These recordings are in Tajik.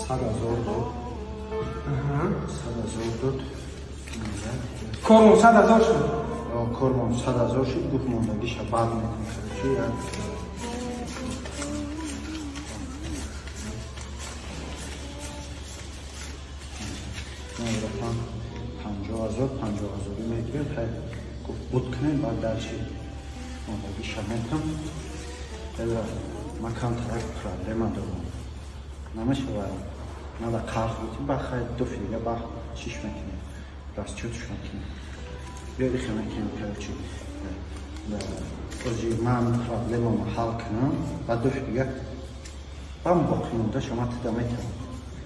100 000 дод. 100 000 дод. Кормон 100 000 шуд? Кормон 100 000 шуд, гуфт, мондагиша баъд мекунем, короче. Братан, 50 000, 50 000-ӣ мегирем. Хай, гуфт, буд кунем, баъд дальше мондагиша метам. Ман камтарак проблема дорам, намешавад, мада қарз бутим, ба хай, ду фига ба чиш мекунем, расчёт ш мекунем, биё, ихе мекунем, короче, ози ман проблемамо ҳал кунам, ба ду фига бам боқимонда шума тида метавонам.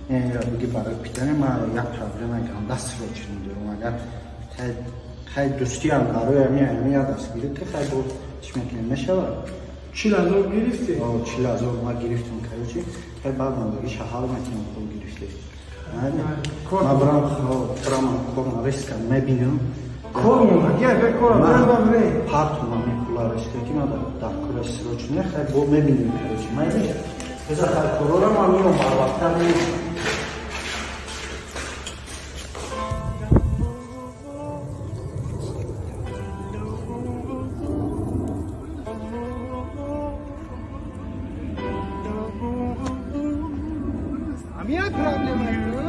Инро биги барои питани ман як проблемаи ганда срочно дорам. Агар хай, дӯстиам барои ами як дастгирӣ ки, хай, бо чӣ мекунем, мешавад? 40 000 гирифтӣ? 40 000 ма гирифтам, короче. Хай, баъд мондагиша ҳал мекунем, пул гирифтӣ. Ма брам, корма риска мебинам. Кор мондаги, агар кор партума мепула риска ки ма дар кора срочно, хай, бо мебинем, короче, майли. Беза, хай, корора ман миём, барвақттар меём. Ами як проблема.